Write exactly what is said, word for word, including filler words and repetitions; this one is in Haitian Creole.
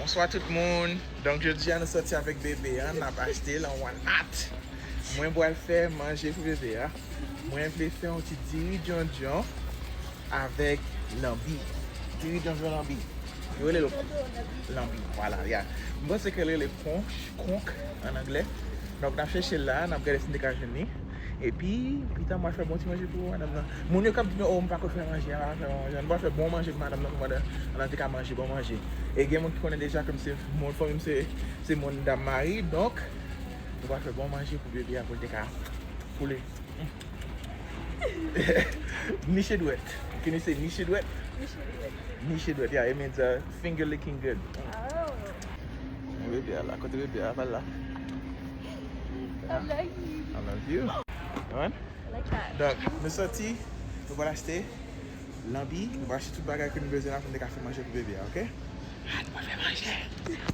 Bonswa tout moun. Donk jodi a nou sòti avèk bebe a, n ap achte l an Walmart. Mwen pral fè manje pou bebe a. Mwen vle fè yon ti diri djondjon avèk lanbi. Diri djondjon lanbi. Yo rele l lanbi, vwala, ya. Mwen panse ke l rele konch, konk an anglè. Donk n ap chèche l la, n ap gade si n te ka jwenn li. Epi pita mwen fè bon ti manje pou madanm nan. Moun yo k ap di m, "Oh, m pa konn fè manje, m pa konn fè manje." Nou pral fè bon manje pou madanm nan, pou madanm nan te ka manje bon manje. E gen moun ki konnen deja ke m se moun, fanmi m se, se moun dam mari, donk nou pral fè bon manje pou bebe a pou l te ka koule. Niche dwèt. Can you say niche dwèt? Niche dwèt. Niche dwèt, yeah, it means uh, finger licking good. Oh. Bebe a la, kote bebe a, pa la. I love you. I love you. Alright? I like that. Donk nou sòti, nou pral achte lanbi, nou pral achte tout bagay ke nou bezwen la pou nou te ka fè manje pou bebe a, ok? Ah, nou pral fè manje.